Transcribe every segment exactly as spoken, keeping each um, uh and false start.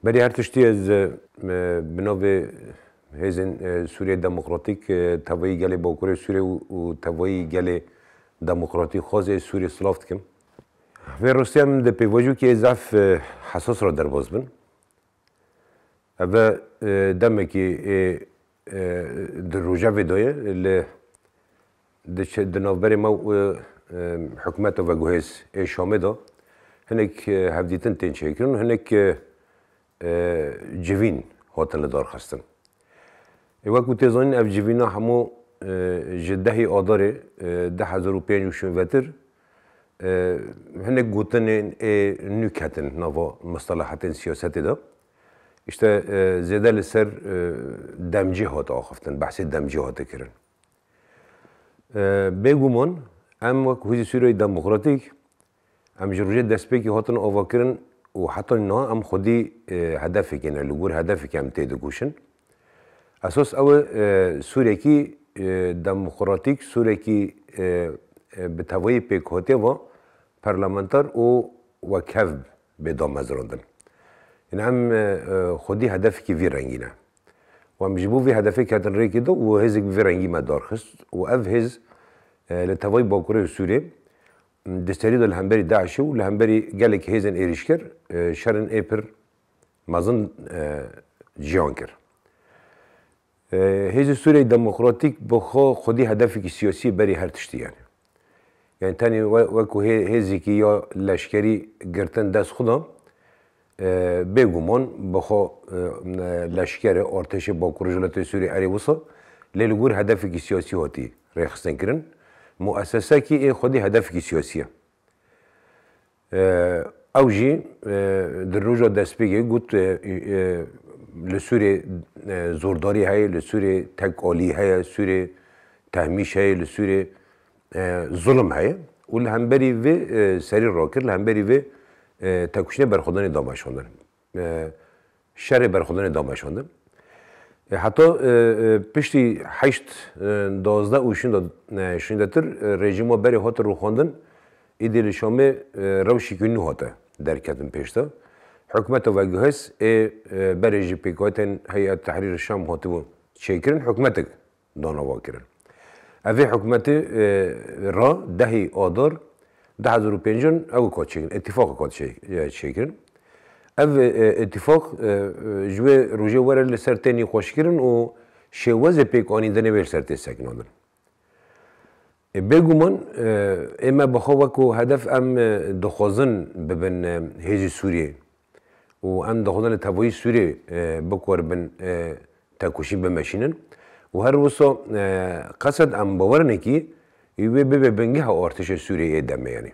Berî her tiştî ez, e, bi navê Hêzên, e, Sûriyê Demokratîk, e, tevayî gelê Bakurê Sûriyê û, û tevayî gelê demokratîk xwazê Sûriyê silav dikim. Vê rastî em di pêvajoyekî zaf, e, hesas re derbas bin. Ev e, demekî ê, e, di rojevê de ye, li, di çe-, di navberê me û, e, hikûmeta veguhêz ê Şamê de hinek, e, hevdîtin tên çêkirin û hinek, e, e, civîn hatin li dar xistin. Ê, wekî tê zanîn, ev civîna hemû, e, ji dehê Adarê, e, du hezar û pênc û şûn vetir, e, hinek gotinên ê nû ketin nava mistelehetên siyasetê de. Îşte, e, zêde li ser, e, demcî hat axiftin, behsê demcî hate kirin. E, bêguman em wek Hêzê Sûriyeyê Demokratîk, em ji rojê destpêkê hatin avakirin û heta niha em xwedî, e, hedefekê ne, li gor hedefekê em têdikoşin. Esas ew e, e, Sûrekî, e, demokratîk, Sûrekî, e, e, bi tevayî pêkhatî ve parlamenter û wekhev bê damezrandin. Yanî em, e, e, xwedî hedefekî vî rengî ne. Û em ji bo vî hedefê ketin rêkê de û hêzek bi vî rengî me darxist û ev hêz, e, li tevayî Bakurê Sûrê, di serî de li hemberî DAIŞê û li hemberî gelek hêzên êrîşker, e, şerên ê pir mezin, e, ciyan kir. E, Hêzê Sûriyeyê Demokratîk bi xwe xwedî hedefekî siyasî berî her tiştî yani. Yani tenê we-, wekû hê-, hêzekî ya leşkerî girtin dest xwe de, e, bêguman bi xwe, e, leşkerê, artêşê Bakur Rojhilatê Sûriyê erê wisa lê li gor hedefekî siyasî hatî rêxistin kirin. Muesesekî ê xwedî hedefekî siyasî ye. E, ew jî, e, di roja destpêkê got, e, e, li Sûrê, e, zordarî heye, li Sûrê tekalî heye, Sûrê tehmîş heye, li Sûrê, e, zulm heye û li hemberî vê, e, serî rakir, li hemberî vê, e, tekoşînê berxwedanê dameşandin. E, şerê berxwedanê dameşandin. E, heta, e, e, piştî heşt, e, duwazdeh û şûnde, e, şûndetir, e, rejîma berê hate rûxandin, îdî li Şamê, e, rewşekî nû hate derketin pêş de. Hikûmeta veguhêz ê, e, berê ji pêkhatên Heyet Tehrîr Şam hatibû çêkirin, hikûmetek danava kirin. Ev ê hikûmetê, e, ra dehê Adar du hezar û pêncan ew got çêkirin, îtîfaq got çê-, e, çêkirin. Ev, e, îtîfaq, e, e, ji wê rojê were li ser tê nîqaşkirin û şêwazê pêkanîndanê wê li ser tê sekinandin. E, bêguman, e, ê me bi xwe wekû hedef em, e, dixwazin bibin, e, hêzî Sûriyê. Û em dixwazin li tevayî Sûriyê, e, bikoribin, e, tekoşîn bimeşînin. Û her wisa, e, qesed em bawer in kî wê bibe bingeha artêşa Sûriyeyê ê demê, yanî.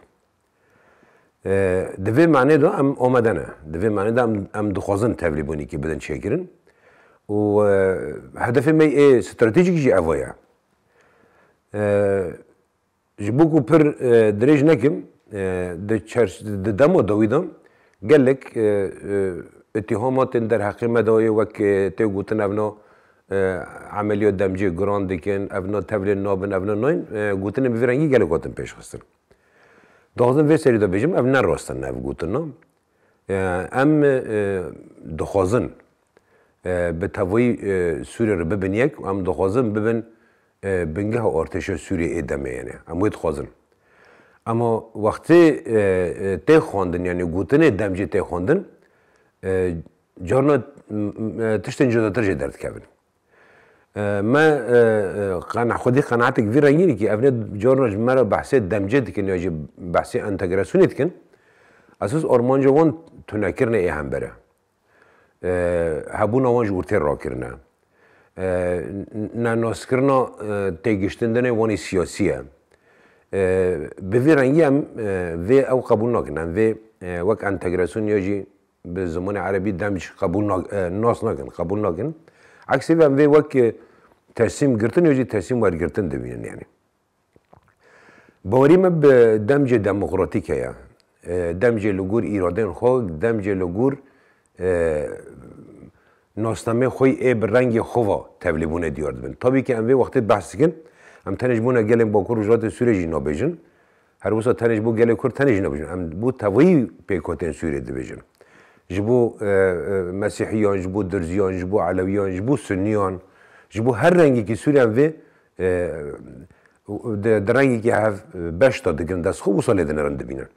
E, di vê manê de em amade ne. Di vê manê de em, em dixwazin tevlîbûnekî bidin çêkirin. Û, e, hedefê me ê stratejîk jî ev e. E, Ji bo ku pir, e, dirêj nekim, e, di çer-, di dema dawî de gelek, e, e, îtîhama tên derheqê me de yê wek, e, tê gotin evna, e, emeliya demcê giran dikin, evna tevlê nabin, evna nayên, e, gotinên bi vî rengî gelek hatin pêşxistin. Dixwazim vê serî de bêjim, ev ne rast in ev gotina. E, em, e, dixwazin, e, bi tevayî, e, Sûriyê re bibin yek û em dixwazin bibin, e, bingeha artêşa Sûriyê ê demê, yanî. Em wê dixwazin. Ema wextê, e, e, tê xwendin, yanî gotinê demcê tê xwendin, e, carna, m-, m-, e, tiştên cudatir jê derdikevin. E, me, e, e, qena-, xwedî qenaetek vî rengî ne kî ev ne carna ji me re behsê demcê dikin ya jî behsê entegrasyonê dikin. Esas armanca wan tunekirinê ê hember e. E, hebûna wan ji ortê rakirine. E, n-, nenaskirina, e, têgiştindinê wan ê siyasî ye. E, bi vî rengî em, e, vê ew qebûl nakin. Em vê, e, wek entegrasyon ya jî bi zimanê erebî demc qebûl nak-, e, nas nakin, qebûl nakin. Eksê vê em vê wek, e, teslîm girtin ya jî teslîm wergirtin dibînin, yanî. Bawerî me bi demcê demokratîk heye. E, demcê li gor îradeyên xwe, demcê li gor, e, nasnameyê xwe yê bi rengê xwe ve tevlîbûnê diyar dibin. Tabî ki em vê wextê behs dikin, em tenê ji bo ne gelên Bakur Rojhilatê Sûriyê jî nabêjin. Her wisa tenê ji bo gelê Kurd tenê jî nabêjin. Em bo tevayî pêkhatên Sûriyê dibêjin. ji bo, e, e, Mesîhiyan, ji bo Dirziyan, ji bo Elewiyan, ji bo Sunniyan, ji bo her rengekî Sûriyan vê, e, di, di rengekî hev, e, beş de digrin dest xwe, wisa lê dinêrin dibînin.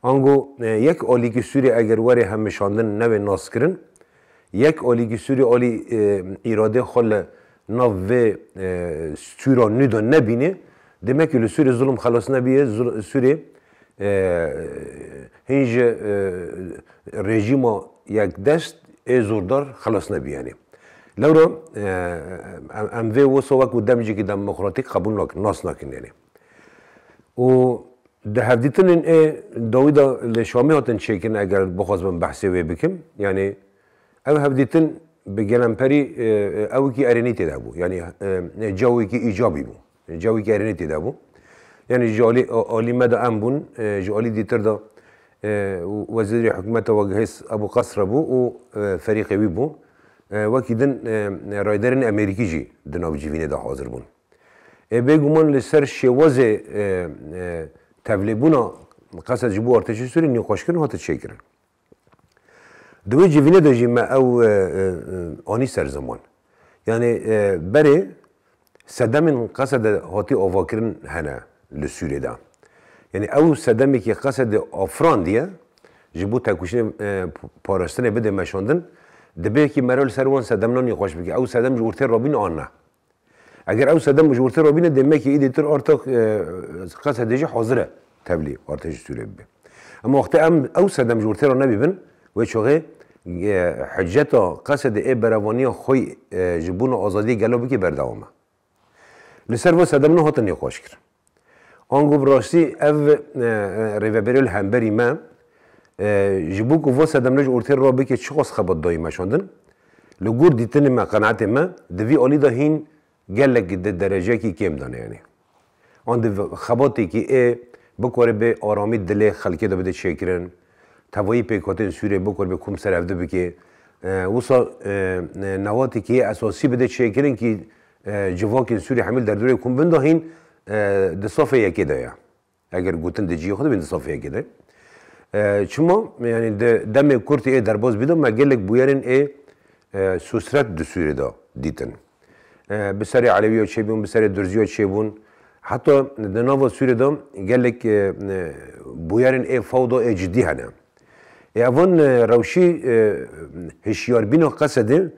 Ango, e, yek alîkî Sûrî eger were hemişandin, newê naskirin, yek alîkî Sûrî alî, e, îradê xwe li nav vê, e, stûra nû de nebîne, demek ki li Sûrê zulm xelas nebiye, zul-, Sûrê, e, hîn ji, e, rejîma yekdest ê zordar xelas nebiye. Yanî lewra, e, em, em vê wisa wekû demcîkî demokratîk qebûl nakin, nas nakin yanî. Û di hevdîtinên ê dawî de li Şamê hatin çêkirin, eger bixwazim behsê wê bikim, yanî ev hevdîtin bi gelemperî, e, e, ewikî erênî tê de bû. Yanî, e, cawekî îcabî bû. Cawekî erênî tê de bû. Yanî ji alî, a-, alî me de em bûn, e, ji alî dîtir de, e, wezîrê hikûmeta wegihêz Ebû Qesr bû û, e, ferîqê wî bû. E, wekî din, e, rayderên Amerîkî jî di nav civînê de hazir bûn. Ê bêguman li ser şêwazê, e, e, tevlêbûna Qesed ji bo artêşê Sûrî nîqaşkirin hate çêkirin. Di wê civînê de jî me ew, e, e, e, anî ser ziman. Yanî, e, berê sedemên Qesede hatî avakirin hene li Sûrê de. Yanî ew sedemekî Qesede afirandiye ji bo tekoşînê, e, parastinê bide meşandin, dibê ki mero li ser wan sedemnan nîqaş bike. Ew sedem ji ortê rabîn an ne. Eger ew sedem ji ortê rabîne, demek ki îdî tir artak, e, Qesede jî hazir e tevlî artêşê Sûrê bibe. Ema wextê em ew sedem ji ortê re nebîbin, wê çaxê, e, hiceta Qesede ê berevaniya xwe, e, ji bona azadiyê gelo bike berdewam e. Li ser van sedem nehatin nîqaş kirin. Ango bi rastî ev, e, e, rêveberê li hemberî me, e, ji bo ku van sedemne ji ortê re bike çiqas xebat dayî meşandin, li gor dîtinê me, qenaetê me, di vî alî de hîn gelek di dereceyekî kêm de ne, yanî. An di xebatêkî ê bikore bi aramî dilê xelkê de bide çêkirin, tevayî pêkhatên Sûriyê bikore bi kom ser hevdu bike, e, wisa, e, e, newatekî esasî bide çêkirin ki, e, civakên Sûrî hemî li derdorê kom bin de hîn, e, di safê yekê de ye. Eger gotin di cihê xwe de bin di safê yekê de. E, çima? Yanî di demê kurtî ê derbas bî de me gelek bûyerên ê, e, sosret di Sûrê de dîtin. E, bi serê Elewiya çêbûn, bi serê Durziya çêbûn. Heta di nava Sûrê de gelek, e, e, bûyerên ê fewda ê cidî hene. Ê evan, e, rewşî, e, hişyarbîna Qesedê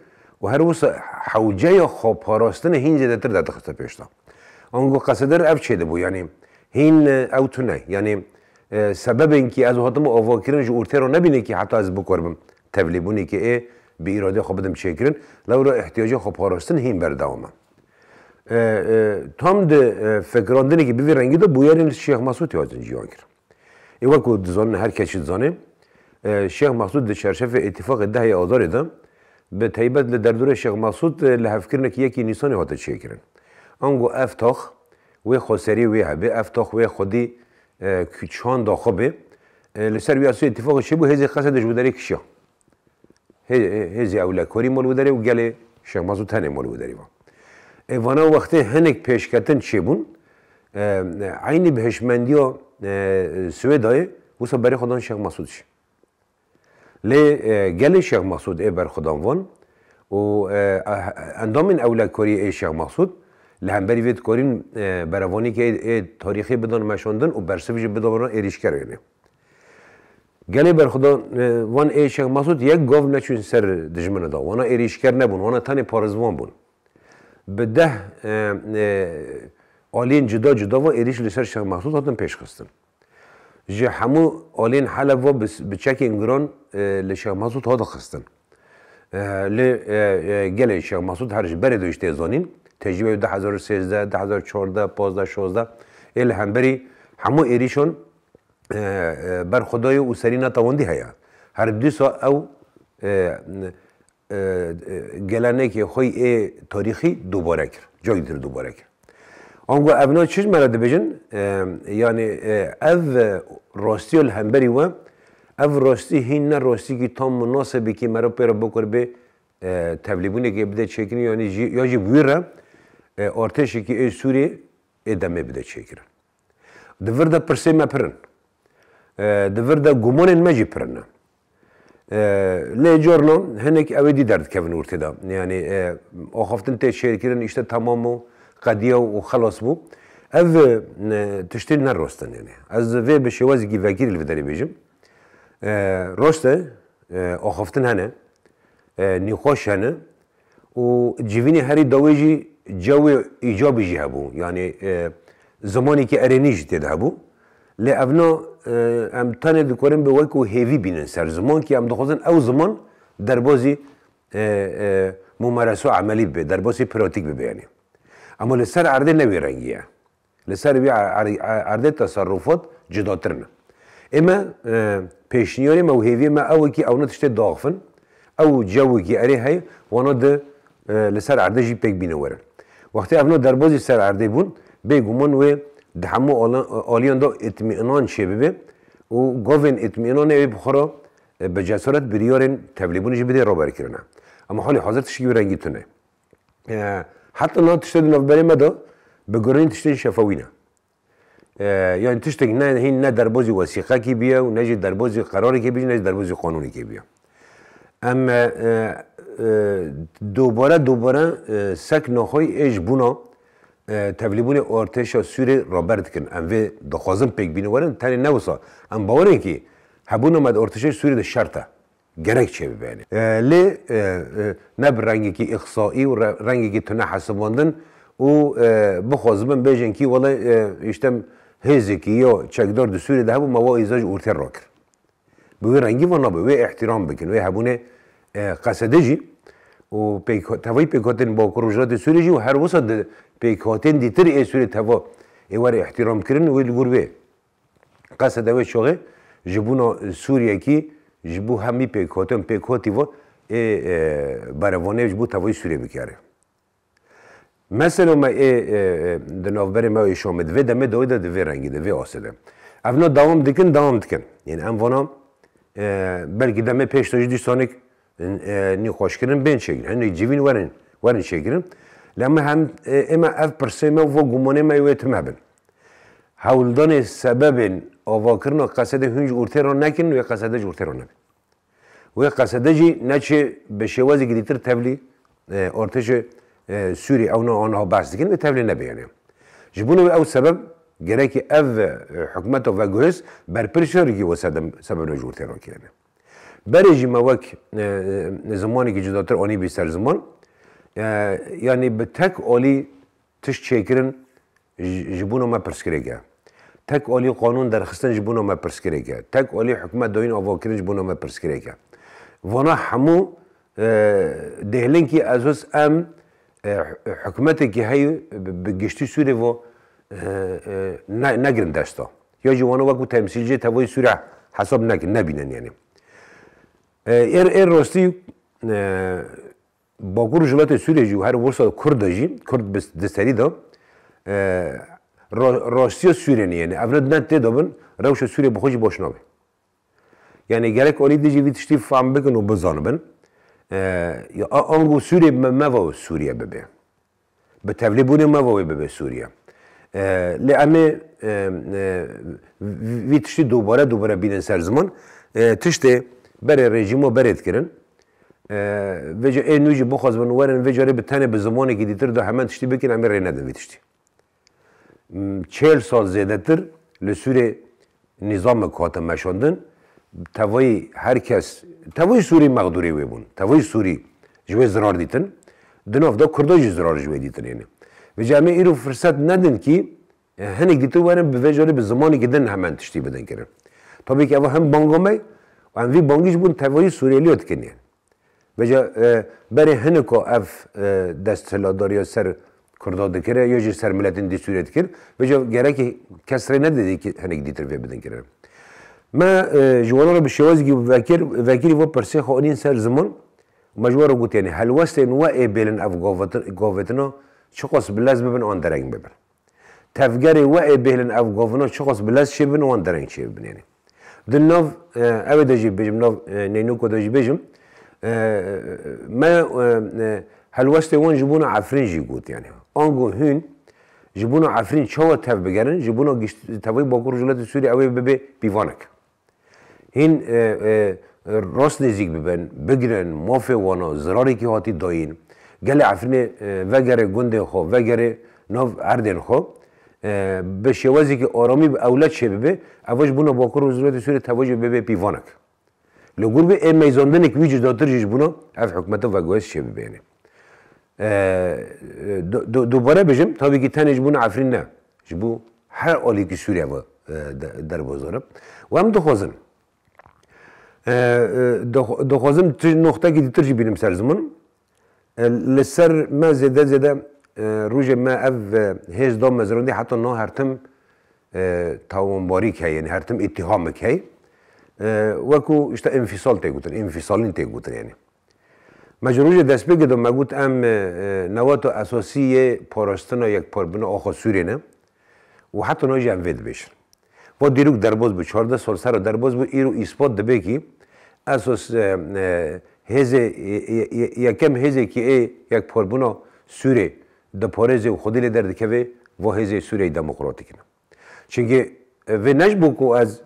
û her wisa hewceya xweparastinê hîn zêdetir derdixiste pêş de. Ango Qeseder ev çêdibû, yanî hîn, e, ew tune. Yanî, e, sebebên ki ez hatime avakirin ji ortê re nebîne ki heta ez bikorbim tevlîbûnê ki ê bi îradê xwe bidim çêkirin. Lewra ihtiyaca xweparastin hîn berdewam e. E, e, tam di, e, fikirandinê ki bi vî rengî de bûyerên Şêx Mesûdê hatin ciyan kirin. Ê wekû dizanin, her kes jî dizane, e, Şêx Mesûd di çerçevê Îtîfaqê dehê Azarê de, bi taybet li derdorê Şêx Mesûd, e, lihevkirinekî yekî Nîsanê hate çêkirin. Ango ev tax wê xweserî wê hebe, ev tax wê xwedî, e, ku çanda xwe bê, e, li ser wî esasî Îtîfaqê çêbû, hêzê Qesedê ji wî derê kişiya. Hê-, hê-, hêzê ewlekarî mal wî derê û gelê Şêx Mesûd tenê mal wî derê va. Ê vana wextê hinek pêşketin çêbûn, e, eynî bi hişmendiya, e, Swêdayê, wisa berê xwe dan Şêx Mesûd jî. Lê, e, gelê Şêx Mesûd ê berxwedan van û, e, eh, endamên ewlekarî ê Şêx Mesûd li hemberî vê dikarîn, e, berevanîkê ê, ê tarîxê bidan meşandin û bersiv jî bidan êrîşker wênê. Gelê berxwedan, e, van ê Şêx Mesûd yek gav neçûn ser dijmina da. Wana êrîşker nebûn, wana tenê parêzvan bûn. Bi deh, e, e, aliyên cuda cuda van êrîş li ser Şêx Mesûd hatin pêşxistin. Ji hemû aliyên Heleb ve bi, bi çekên giran, e, li Şêx Mesûd hat xistin. E, li, e, e, gelê Şêx Mesûd her ji berê de jî tê zanîn. Tecrûbeyê du hezar û sêzdeh, du hezar û çardeh, pazdeh, şazdeh ê li hemberî hemû êrîşan, e, e, berxwedayê û serî netewandî heye. Her dîsa ew, e, e, e, gelenekê xwe yê tarîxî dubare kir. Cayî dir dubare kir. Ango evna çi ji me re dibêjin? E, yanî, e, ev, e, rastiya li hemberî we, ev rastî hîn ne rastîkî tam munasebekî me re pê re bikir bê, e, tevlîbûnekê bide çêkirin, yanî jî, ya jî bi wî re, e, artêşekî ê Sûriyê ê demê bide çêkirin. Di vir de pirsê me pir in. E, di vir de gumanên me jî pir in. E, lê carna hinek ew ê dî derdikevin ortê de. Yani, e, axaftin tê şêrkirin, işte tamam û qediya û xelas bû. Ev, e, tiştê ne rast in yani. Ez vê bi şêwazekî vekirî li vê derê bêjim. E, rast e, e, axaftin hene, e, nîqaş hene û civînê herî dawê jî cewê îcabî jî hebû. Yani, e, zimanekî erênî jî tê de hebû. Lê evna, e, em tenê dikarin bi wekî hêvî bînin ser ziman ki em dixwazin ew ziman derbazî, e, e, mumareso emelî bibe, derbazî pratîk bibe yani. Ama li ser erdê ne wî rengî ye. Li ser wî er-, er-, erdê teserrufat cudatir ne. Ê me, e, pêşniyarê me û hêviyê me ew e ki ewna tiştê daxifin, ew cewekî erê heye, wana di, e, li ser erdê jî pêk bîne werin. Wextê evna derbazî ser erdê bûn, bêguman wê di hemû ala-, aliyan de îtmînan çêbibe û govên îtmînanê wê bi xwe re, e, bi cesaret biryarên tevlîbûnê jî bidê raberkirine. Ama halî hazir tiştekî wî rengî tune. E, heta niha tiştê di navberê me de bi gironî tiştên şefewî ne. E, yani tiştek ne hîn ne derbozî wesîqekî biye û ne jî derbozî qerarekê biye, ne jî derbozî qanûnekê biye. Em, e, e, dubare dubare, e, sek naxoy ê ji bûna, e, tevlîbûnê artêşa Sûrê raber dikin. Em vê dixwazin pêk bîne werin, tenê ne wisa. Em bawer in kî hebûna me di artêşa Sûrê de şert e. Gerek çêbibe yani. E, lê, e, e, ne bi rengekî îqsaî û re-, rengekî tune hesibandin û, e, bixwazibin bêjin kî wele, e, işte hêzekî ya çekdar di Sûrê de hebû, me wa îza ji ortê rakir. Bi wê rengî ve nabe, wê îhtîram bikin, wê hebûnê, e, Qesede jî û pêk-, tevayî pêkhatên Bakur Rojhilatê Sûrê jî û her wisa di pêkhatên dîtir ê Sûrê teva ê were îhtîram kirin, wê li gor wê. Qesede wê çaxê ji bûna Sûriyekî, ji bo hemî pêkhatin, pêkhatî ve ê, e, berevanê ji bo tevayî Sûrê bikere. Mesela me ê, e, e, di navberê me ê Şamê, di vê demê dawî de di vê rengî de, vê asê de. Evna dewam dikin, dewam dikin. Yani em vana, e, belkî demê pêş de jî dîsanek, e, nîqaşkirin bên çêkirin. Hinek civîn werin, werin çêkirin. Lê me hem, e, ê me ev pirsê me û va gumanê me wê tim hebin. Hewldanê sebebên avakirina Qesedê hûn ji ortê re nekin, wê Qesede ji ortê re nebe. Wê Qesede jî neçê bi şêwazekî dîtir tevlî, e, artêşê, e, Sûrî ew na aniha behs dikin, wê tevlî nebe yani. Ji bona wê ew sebeb gerekî ev, e, hikûmeta veguhêz berpirsiyarîkî wê sedem sebebê ji ortê re kiriye. Berê jî me wek, e, e, zimanekî cudatir anîbî ser ziman. E, yanî bi tek alî tişt çêkirin ji, ji bona me pirsgirêk e. Tek alî qanûn derxistin ji bona me pirsgirêk e. Tek alî hikûmet dayîn avakirin ji bona me pirsgirêk e. Vana hemû, e, dêhlin kî ez wis em, e, hikûmetekî heyî bi, bi giştî Sûrê vo, e, e, ne, negirin desta. Ya jî wana wekû temsîlciyê tevayî Sûrê hesab nekin, nebînin yani. E, êr, êr rastî, e, Bakur Rojhilatê Sûriyê jî û her wisa Kurd de jî, Kurd bi, di serî de, e, ra-, rastiya Sûriyê ne, yani ev ne tê de bin, rewşa Sûriyê bi xwe jî baş nabe. Yani gerek alî dijî vî tiştî fehm bikin û bizanibin. E, ya, a-, ango Sûriyê me, me ve Sûriye bibe. Bi tevlîbûnê me ve wê bibe Sûriye. E, lê em ê, e, e, vî tiştî dubare dubare bînin ser ziman. E, tiştê berê rejîmo berê dikirin. E, vêca ê nû jî bixwazibin werin vê carê bi tenê bi zimanekî dîtir de hemen tiştî bikin, em ê rê nedin vî tiştî. M, çêl sal zêdetir li Sûrê nîzamek hate meşandin. Tevayî her kes, tevayî Sûrî mexdûrê wê bûn. Tevayî Sûrî ji wê zirar dîtin. Di nav de Kurda jî zirar ji wê dîtin yani. Vêca em ê îro firset nedin kî, e, hinek dîtir werin bi vê carê bi zimanekî din hemen tiştî bidin kirin. Tabî ki ev hem banga me û em vî bangî ji bo tevayî Sûriyeliya dikin yani. Vêca, e, berê hiniko ev, e, desthilatdariya ser Kurda dikire, ya jî ser miletên dî Sûriyê dikir. Vêca gerekî kes rê nedidî ki hinek dîtir vê bidin kirin. Me, e, ji wana re bi şêwazekî vekir, vekirî vo pirsê xwe anîn ser ziman. Me ji we re got, yani helwestên we ê bêlin ev gavetin-, gavetina çiqas bi lez bibin an dereng bibin. Tevgerê we ê bêhlin ev govina çiqas bi lez çêbin wan dereng çêbin yani. Di nav, e, ew ê de jî bêjim, nav, e, neynoka de jî bêjim, e, me, e, e, helwestê wan ji bona Efrîn jî got yani. Ango hûn ji bona Efrîn çawa tev bigerin, ji bona gişt-, tevayî Bakur Rojhilatê Sûriyê ew ê bibe pîvanek. Hîn, e, e, e, rast nêzîk bibin, bigrin, mafê wana, zirarekî hatî dayîn. Gelê Efrînê, e, vegerê gundên xwe, vegerê nav erdên xwe, e, bi şêwazekî aramî bi ewle çêbibe, ev ji bona Bakur û Rojhilatê Sûriyê tevajî bibe pîvanek. Li gor vê ê meyzandinek wî cudatir jî ji bona ev hikûmeta veguhêz çêbibe. E, do-, do-, dubare bijim, tabii ki tenê ji bona Efrîn ne. Ji bo her alîkî Sûriye ve, e, de-, derbas dibin. Û em dixwazin, e, e, dix-, dixwazim tu noxtekî dîtir jî bînim ser ziman. E, li ser me zêde zêde, e, rojê me ev, e, hêz da mezrandî heta niha her tim, e, tawanbarîk heye, yani her tim îtîhamik heye. E, wekû işte înfîsal tê gotin, înfîsalîn tê gotin yani. Me ji rojê destpêkê de me got em, e, e, newata esasî yê parastina yekparbûna axa Sûriyê ne û heta niha jî em vê dibêjin. Va dîrok derbas bû, çardeh sal ser derbas bû, îro îspat dibe kî esas, e, e, hêzê, e, e, e, yekem hêzê kî ê yekparbûna Sûrê diparêzê û xwedî lê derdikeve, va hêzê Sûriyeyê Demokratîk ne. Çimkî, e, vê ne ji bo ku ez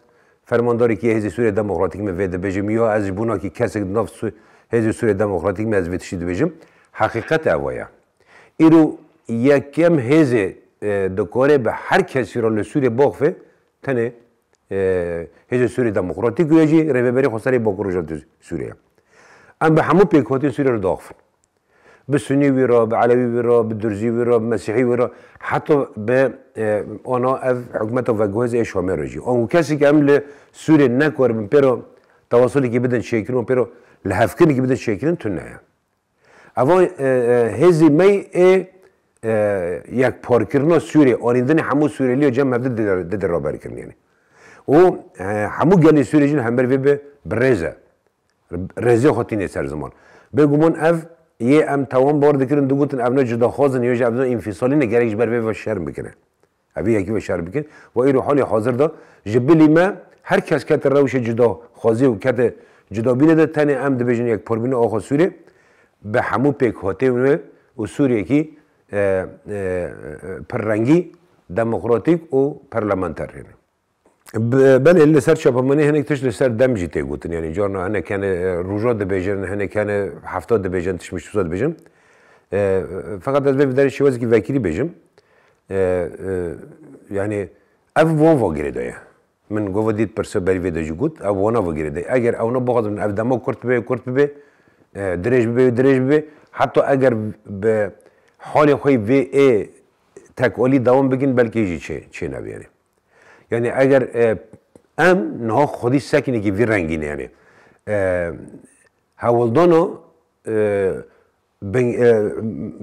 fermandarekî Hêzê Sûriyê Demokratîk me vê dibêjim, ya ez ji bona kî kesek di nav Sû-, Hêzê Sûriyê Demokratîk me ez vê tiştî dibêjim. Heqîqet ev e. Îro yekem hêzê, e, dikare bi her kesî re li Sûriyê baxve, tenê, e, Hêzê Sûriyê Demokratîk û ya jî Rêveberê Xweserê Bakur Rojhilatê Sûriyê. Em bi hemû pêkhatên Sûriyê re diaxivin. Bi Sunî wî re, bi Elewî wî re, bi Durzî wî re, bi Mesîhî wî re, heta bi, e, ana ev hikûmeta veguhêz ê Şamê re jî. Anku kesî ke em li Sûriyê nekaribin pê re tewasulekî bidin çêkirin û pê re lihevkirinekî bidin çêkirin, tune ye. Eva, e, e, hêzî me ê, e, yekparkirina Sûriyê, anîndinê hemû Sûriyelî cem hev dide, dide raberkirin yani. Û, e, hemû gelê Sûriyê jî li hember vê bi, bi rêz e. Rêzê xwe tînê ser ziman. Bêguman ev yê em tewam bar dikirin, digotin ev ne cudaxwaz in, ya jî ev ne înfîsalî ne, gerek ji ber vê ve şerm bikine. Ev yekî ve şerm bikin. Ve îro halê hazir de ji bilî me her kes kete rewşê cudaxwazî û kete cudabînê de, tenê em dibêjin yekparbûna axa Sûrê bi hemû pêkhateyên wê û Sûriyekî, e, e, e, pirrengî, demokratîk û parlamenter hene. Be-, belê li ser çapemeniyê hinek tişt li ser dem jî tê gotin. Yani carna hinek hene, e, roja dibêjin, hinek hene hefta dibêjin, tişt mişt wisa dibêjin. E, feqet ez vê bi derê şêwazekî vekirî bêjim. E, e, yani ev wan va girêdaye. Min gova dît pirse berî vê de jî got, ev wana va girêdaye. Eger ew ne bixwazin ev dema kurt bibe, kurt bibe, e, dirêj bibe, dirêj bibe. Heta eger bi halê xwe vê ê tekalî dewam bikin, belkî jî çê, çê nebe yani. Yani eger, e, em niha xwedî sekinekî vî rengî ne yani. E, hewldana, e, bin, e,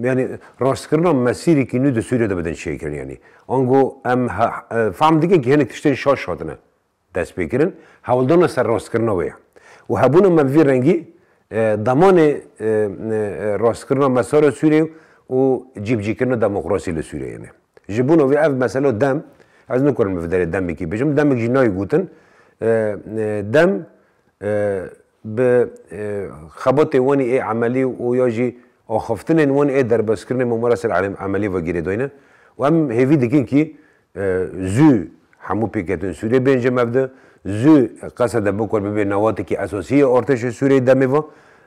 yani rastkirina mesîrekî nû di Sûriyê de bidin çêkirin yani. Ango em ha-, e, fehm dike ki hinek tiştên şaş hatine destpêkirin. Hewldana ser rastkirina wê ye. Û hebûna me vî rengî, e, damanê, e, e, rastkirina mesara Sûriyê û cîbicîkirina demokrasî li Sûriyeyê ne. Ji bona vê ev mesela dem, ez nikarim bi vê derê demekî bêjim, demek jî nayê gotin, e, e, dem, e, bi, e, xebatê wan ê emelî û ya jî axiftinên wan ê derbazkirinê Mumara ser elem-, emelî ve girêdayî ne. Û em hêvî dikin kî, e, zû hemû pêketên Sûriyê bên cem hev de, zû Qesede bikor bibe newatekî esasî yê artêşê Sûriyeyê demê ve,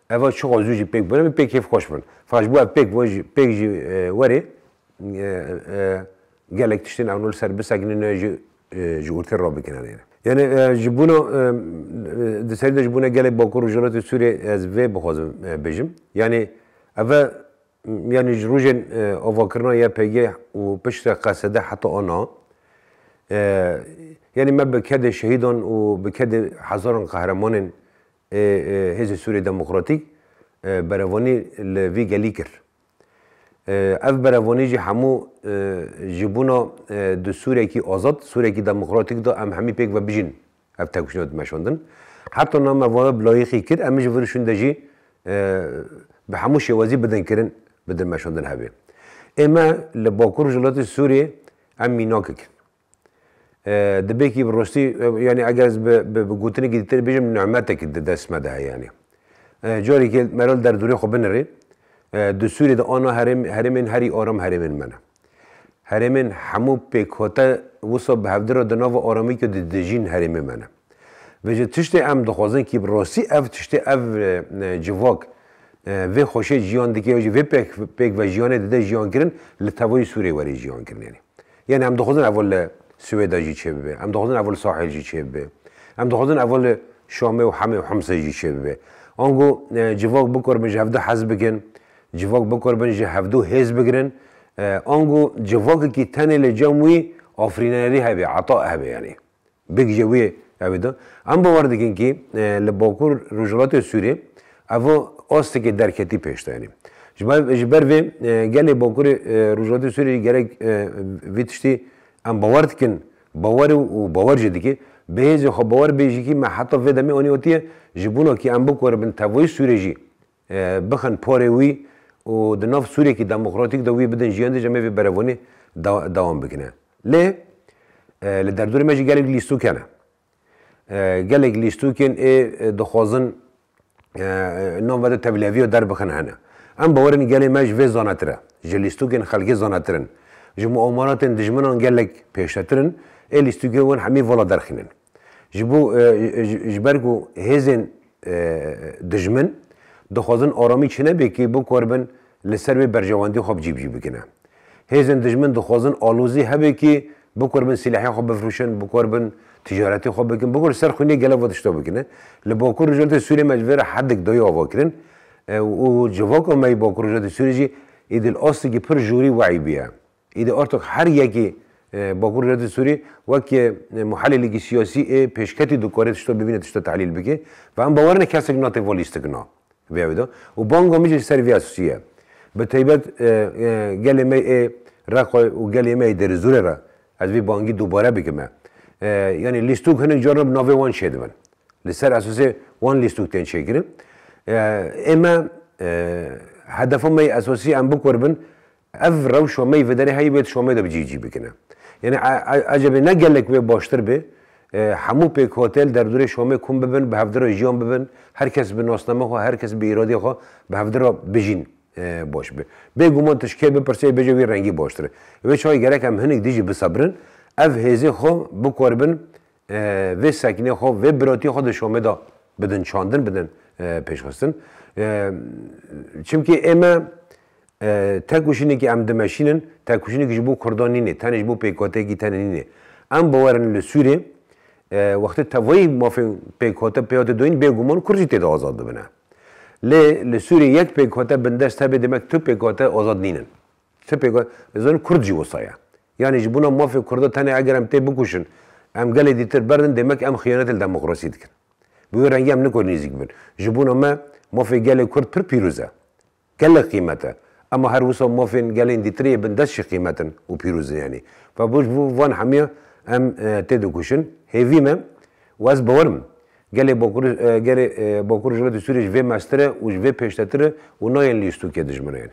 eva çiqa zû jî pêk bibin, em pêk kêfxweş bin. Feqet ji bo ev pêk ve jî, pêk jî, e, were, e, e, gelek tiştên ew li ser bisekinin, ji, e, ji ortê rabikinin. Yani, e, ji bona, e, e, di serî de ji bona gelek Bakur û Rojhilatê Sûriyê ez vê bixwazim, e, bêjim. Yani, ev e, yani ji rojên, e, avakirina Y P G û piştre Qesede heta ana, e, yani me bi kedê şehîdan û bi kedê hezaran qehremanên, e, e, Hêzê Sûriyê Demokratîk, e, berevanî li vî gelî kir. E, ev berevanî jî hemû, e, ji bona, e, di Sûriyekî azad, Sûriyekî demokratîk de em hemî pêk ve bijîn ev tevkişîna dimeşandin. Heta niha me vana bi layîqî kir, em ji vir şûnde jî, e, bi hemû şêwazî bidin kirin, bidin meşandin hevê. Ê me li Bakur Rojhilatê Sûriyê em mînak dikin. E, dibê kî bi rastî, e, yani eger ez bi, bi, bi gotinekî dîtir bêjim, nimetek di dest me de heye yani. E, carekê me re li derdorê xwe binirê. E, di Sûriyê de ana herêm-, herêmên herî aram herêmên me ne. Herêmên hemû pêkhate wisa bi hevdira di nava aramîkê de dijîn herêmê me ne. Vêce tiştê em dixwazin kî bi rastî ev tiştê ev e, civak e, vê xweşê jiyan dike, jî vê pêk, pêk ve jiyanê dide jiyan kirin, li tevayî Sûrê werê jiyan kirin yani. Yani em dixwazin ev li Swêda jî çêbibe, em dixwazin ev li Sahil jî çêbibe, em dixwazin ev li Şamê û Hemê û Himsê jî çêbibe. Ango e, civak bikaribin ji hevdu hez bikin, civak bikaribin ji hevdu hêz bigirin, e, ango civakekî tenê li cem wî afirînerî hebe, ata hebe yani. Bigije wê ew ê de. Em bawer dikin kî e, li Bakur Rojhilatê Sûrê ev astekê derketî pêş de yani. Ji ber, ji ber vê e, gelê Bakurê e, Rojhilatê Sûrê jî gerek e, vî tiştî em bawer dikin, bawer û, û bawer jî dike. Bi hêzê xwe bawer bê jî kî me heta vê demê anî otiye ji bona kî em bikaribin tevayî Sûrê jî e, bixin porê wî û di nav Sûriyekî demokratîk de wî bidin jiyan dî, ji me vê berevanî da-, dewam bikine. Lê e, li derdorê me jî gelek lîstûk hene. E, gelek lîstûkên ê e, dixwazin e, nav ve de tevlîheviya derbixin hene. Em bawerin gelê me ji vê zanetir e. Ji lîstûkên xelkê zanetir in. Ji muamaratên dijminan gelek pêşetir in. Ê lîstûkên wan hemî vala derxînin. Ji bo e, ji, ji ber ku hêzên e, dijmin dixwazin aramî çênebe kî bikaribin li ser wê berjewendî xwe bi cî bi cî bikine. Hêzên dijmin dixwazin alozî hebe kî bikaribin sîlehê xwe bifroşin, bikaribin ticaretê xwe bikin, bikar ser xwînê gelek ve tişta bikine. Li Bakur Rojhilatê Sûrê me ji vê re hedik dayî ava kirin e, û civaka me yî Bakur Rojhilatê Sûrê jî îdî li astekî pir jorî we'î bûye. Îdî artik her yekî e, Bakur Rojhilatê Sûrî wek e, muhelîlekî siyasî ê pêşketî dikare tişta bibîne, tişta tehlîl bike. Ve em bawer ne kesek nate va lîstikina vê ew de. Û banga min jî ji ser vê esasî ye. Bi taybet e, e, gelê me ê Reqay û gelê me ê Derîzûrê re ez vê bangî dubare bikime. E, yani lîstik hinek caran bi navê wan çêdibin. Li ser esasê wan lîstik tên çêkirin. E, ê me e, hedefa me yê esasî em bikaribin ev rewşa me yî vê derê heyî wê di Şamê de bi cî cî bikine. Yani e, e, ecebê ne gelek wê baştir be, e, hemû pêkhate li derdorê Şamê kom bibin, bi hevdira jiyan bibin, her kes bi nasname xwe, her kes bi îradê xwe bi hevdira bijîn e, baş be. Bêguman tu ji kê bipirsê bêje wî rengî baştir e. Wê çaxê gerek em hinek dî jî bisebirin, ev hêzê xwe bikaribin e, vê sekînê xwe, vê biratiyê xwe di Şamê de bidin çandin, bidin e, pêşxistin. E, çimkî ê me e, tekoşînekî em dimeşînin, tekoşînekî ji bo Kurdan nîne, tenê ji bo pêkhateyekî tenê nîne. Em bawerin li Sûrê e, wextê tevayî mafên pêkhate pê hate doyîn bêguman Kurd jî tê de azad bibine. Lê li Sûrê yek pêkhate bindest hebe demek tu pêkhate azad nînin. Ti pêk, ez zanim Kurd jî wisa ye. Yani ji bona mafê Kurda tenê eger em tê bikuşin, em gelê dîtir berdin, demek em xiyanet li demokrasî dikin. Bi wê rengî em nikarin nêzîk bibin. Ji bona me mafê gelê Kurd pir pîroz e. Gelek qîmet e. Ema her wisa mafên gelên dîtirê yê bindest jî qîmet in û pîroz in yani. Ve bo ji bo van hemiya em e, tê dikuşin. Hêvî me û ez bawer im. Gelê Bakur, e, gelê e, Bakur Rojhilatê Sûriyê ji vê mestir e û ji vê pêştetir e û nayên lîstokê dijmin e yani.